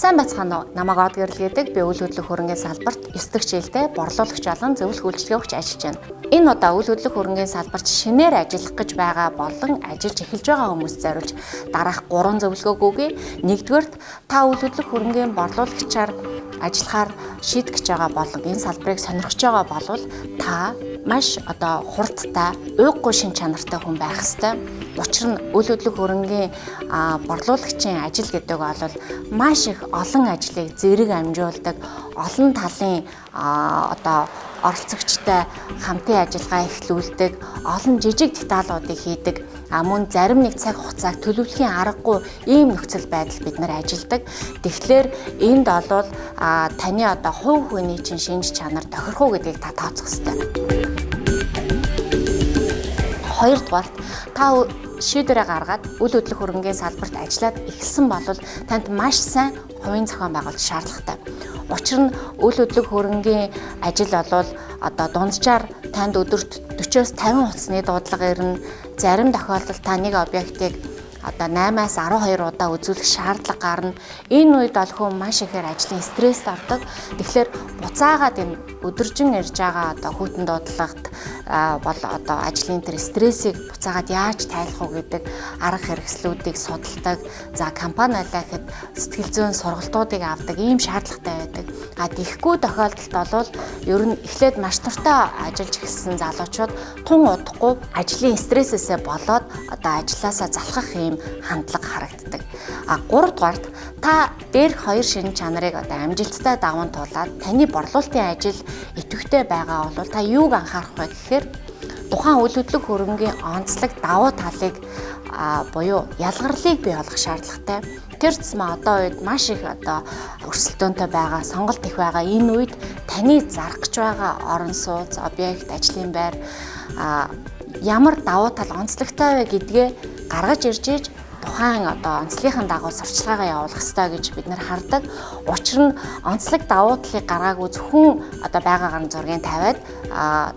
Сайн байцгаана уу? Намайг Од Гэрэл гэдэг. Би үйл хөдлөх хөрөнгийн салбарт 9 дахь жилдээ борлуулагч болон зөвлөх үйлчилгээ өгч ажиллаж байна. Энэ удаа үйл хөдлөх хөрөнгийн салбарт шинээр ажиллах гэж байгаа болон ажиллаж эхэлж байгаа хүмүүст зориулж дараах 3 зөвлөгөөг өгье. Нэгдүгээрт, та үйл хөдлөх хөрөнгийн борлуулагчаар ажиллахаар шийдэх гэж байгаа болон энэ салбарыг сонирхож байгаа болвол та маш одоо хурдтай, уйггүй шин чанартай хүн байх ёстой. Учир нь үйл хөдлөх хөрөнгийн борлуулагчийн ажил гэдэг бол маш их олон ажлыг зэрэг амжуулдаг, олон талын одоо оролцогчтой хамтын ажиллагаа эхлүүлдэг, олон жижиг деталуудыг хийдэг, мөн зарим нэг цаг хугацааг төлөвлөхийн аргагүй ийм нөхцөл байдал бид нар ажилладаг. Тэгэхээр энд болвол таны одоо хувь хүний чинь шинж чанар тохирох уу гэдгийг та тооцох ёстой. Хоёрдугаарт, та шийдвэрээ гаргаад үйл хөдлөх хөрөнгийн салбарт ажиллаад эхэлсэн бол танд маш сайн хувийн зохион байгуулалт шаардлагатай. Учир нь үйл хөдлөх хөрөнгийн ажил болвол одоо дунджаар танд өдөрт 40-оос 50 утасны дуудлага ирнэ. Зарим тохиолдолд та нэг объектыг одоо 8-аас 12 удаа үзүүлэх шаардлага гарна. Энэ үед бол хүн маш ихээр ажлын стресст ордог. Тэгэхээр буцаагаад энэ өдөржин ирж байгаа одоо хүйтэн дуудлагад бол одоо ажлын тэр стрессийг буцаагаад яаж тайлах уу гэдэг арга хэрэгслүүдийг судалдаг. За, компани байлаа гэхэд сэтгэл зүйн сургалтуудыг авдаг ийм шаардлагатай байдаг. А тэгэхгүй тохиолдолд бол ер нь эхлээд маш дуртай ажиллаж эхэлсэн залуучууд тун удахгүй ажлын стрессээсээ болоод одоо ажлаасаа залхах ийм хандлага харагддаг. А гуравдугаарт, та дээрх хоёр шинж чанарыг одоо амжилттай даван туулаад таны борлуулалтын ажил идэвхтэй байгаа бол та юуг анхаарах вэ гэхээр тухайн үйл хөдлөх хөрөнгийн онцлог давуу талыг буюу ялгарлыг бий болгох шаардлагатай. Тэр тусмаа одоо үед маш их одоо өрсөлдөөнтэй байгаа, сонголт их байгаа. Энэ үед таны зарах гэж байгаа орон сууц, объект, ажлын байр ямар давуу тал онцлогтой вэ гэдгээ гаргаж ирж иж тухайн одоо онцлогын дагуу сурчлагаа явуулах ёстой гэж бид нар хардаг. Учир нь онцлог давуу талыг гаргаагүй зөвхөн одоо байгаа гарын зургийг тавиад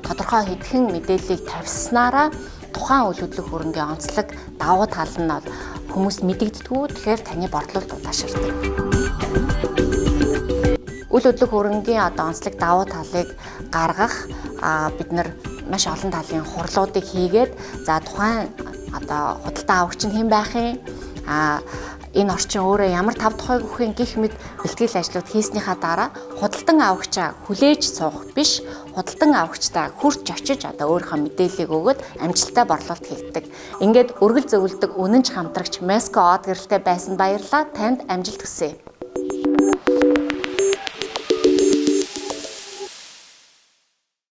тодорхой хэдхэн мэдээллийг тавьснараа тухайн үйл хөдлөх хөрөнгийн онцлог давуу тал нь бол хүмүүст мэдэгддэггүй. Тэгэхээр таны борлуулалт удаашрдаг. Үйл хөдлөх хөрөнгийн одоо онцлог давуу талыг гаргах бид нар маш олон талын хурлуудыг хийгээд, за, тухайн одоо худалдан авагч нь хэн байх юм, энэ орчин өөрөө ямар тав тухайг өгөх юм гэх мэт бэлтгэл ажлууд хийснийхаа дараа худалдан авагчаа хүлээж суух биш, худалдан авагчдаа хүрч очиж одоо өөрийнхөө мэдээллийг өгөөд амжилттай борлуулалт хийгддэг. Ингээд үргэлж зөвлөдөг үнэнч хамтрагч Меско Од Гэрэлтэй байсан баярлалаа. Танд амжилт хүсье.